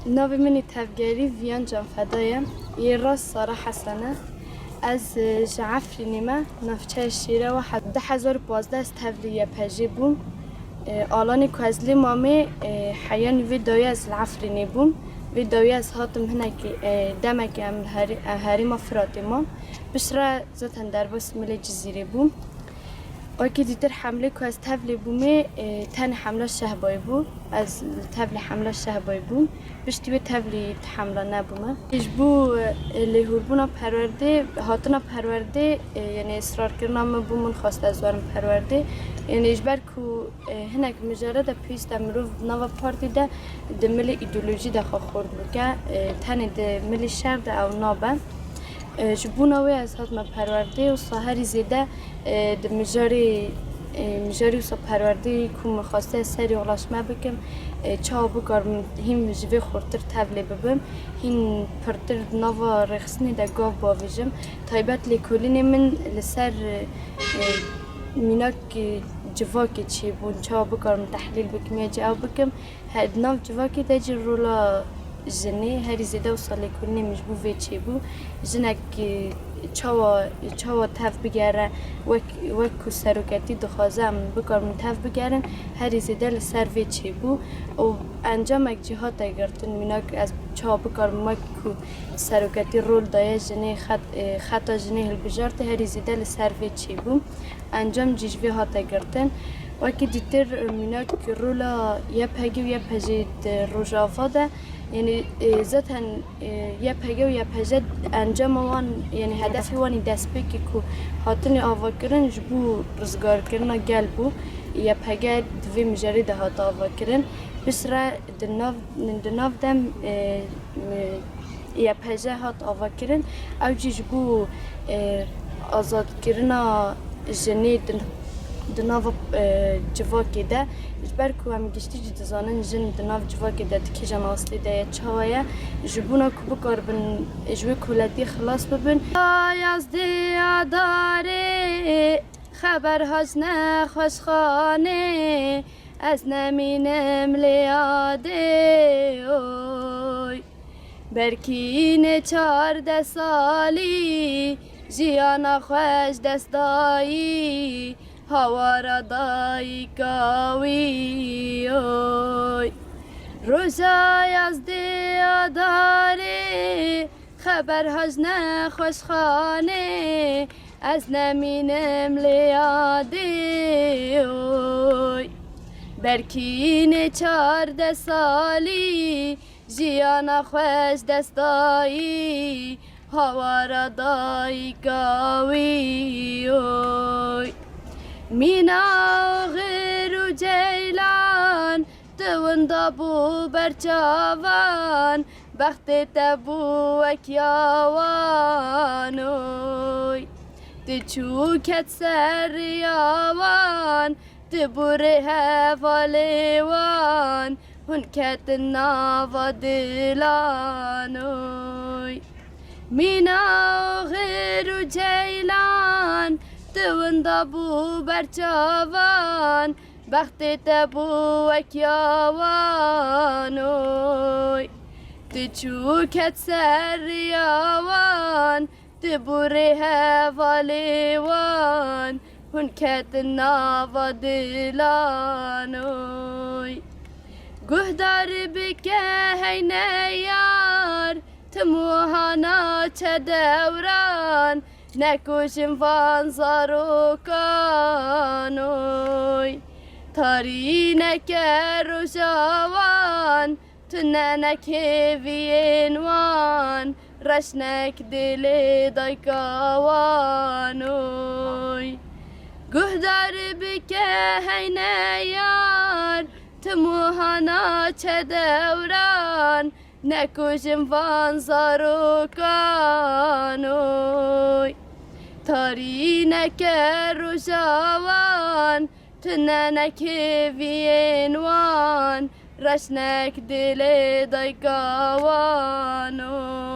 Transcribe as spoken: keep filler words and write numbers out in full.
Navê min ê tevgerî Viyan Canfeda ye. Yê rast Sara Hesen e. Ez, e, ji Efrînê me, navçeya Şêrewa. He-, du hezar û pazdeh ez tevlî Y P J bûm. E, alanê ku ez lê mamê, e, heyanî vê dawî ez li Efrînê bûm. Vê dawî ez hatim hinekî, e, demekê em li herê-, e, herêma Firatê mam. Piştre zaten derbasî milê Cizîrê bûm. Wekî dîtir hemlê ku ez tevlê bûmê, e, tenê hemla Şehbayê bû. Ez li tevlê hemla Şehbayê bûm. Piştî wê tevlî hemla nebûme. Ji bo, e, lêhûrbûna perwerdê, hatina perwerdê, e, yanî israrkirina min bû, min xwest ez werim perwerdê. Yanî ji ber ku, e, hinek mijare de pêwîst e mirov di nava partî de di milê îdeolojî de xwe xurt bike, e, tenê di milê şer de ew nabe. E, ji bona wê ez hatime perwerdê û sa herî zêde, e, di mijarê, e, mijarê wisa perwerdê ku min xwestiye serî olaşme bikim, e, çawa bikarim hîn ji vê xurtir tevlê bibim, hîn pirtir di nava rêxistinê de gav bavêjim. Taybet lêkolînê min li ser, e, mînak, e, civakê çêbûn, çawa bikarim tehlîl bikim ya jî ew bikim. He, di nav civakê de jî rola jinê herî zêde wisa lêkolînê min ji bo vê çêbû. Jinek, e, çawa, çawa tev bigere, wek, wek ku seroketî dixwaze em bikarin tev bigerin, herî zêde li ser vê çêbû. Û encamek jî hate girtin, mînak ez çawa bikarim wek ku seroketî rol daye jinê, xet-, e, xeta jinê hilbijartê, herî zêde li ser vê çêbû. Encam jî ji vê hate girtin. Wekî dîtir, mînak rola Y P G û Y P J di Rojava de, yanî, e, zaten, e, Y P G û Y P J encama wan, yanî hedefê wan ê destpêkê ku hatinê avakirin ji bo rizgarkirina gel bû. Y P G di vê mijarê de hate avakirin. Piştre di nav, di nav de, e, e, Y P J hat avakirin. Ew jî ji bo, e, azadkirina jinê di, di nava, e, civakê de, ji ber ku em giştî jî dizanin jin di nav civakê de di kîjan astê de ye, çawa ye, ji bona ku bikaribin ji wê koletiyê xilas bibin. Yazdê adarê xeber hac nexweşxanê, ez nemînim lê yadê oy. Berkî nê çardeh salî jiyana xwe ji dest dayî, hawara dayika wî oy. Roja yazdê adarê xeber hac nexweşxanê, ez nemînim lê yadê oy. Berkî nê çardeh salî jiyana xwe ji dest dayî, hawara dayika wî oy. Mîna Oxir û Ceylan, tu winda bû ber çavan, bextê te bû wek ya wan oy. Tu çû ket ser riya wan, tu bû rê hevalê wan, hûn ketin nava dilan oy. Mîna Oxir û Ceylan, tu winda bû ber çavan, bextê te bû wek ya wan oy. Tu çû ket ser riya wan, tu bû rê hevalê wan, hûn ketin nava dilan oy. Guhdar bike hey neyar, tim wiha naçe dewran, nekujin van zarokan oy. Tarî neke roja wan, tune nek hêviyên wan, reş nek dilê dayika wan oy. Guhdar bike hey neyar, tim wiha naçe dewran, nekujin van zarokan oy. Tarî neke roja wan, tune nek hêviyên wan, reş nek dilê dayika wan oy.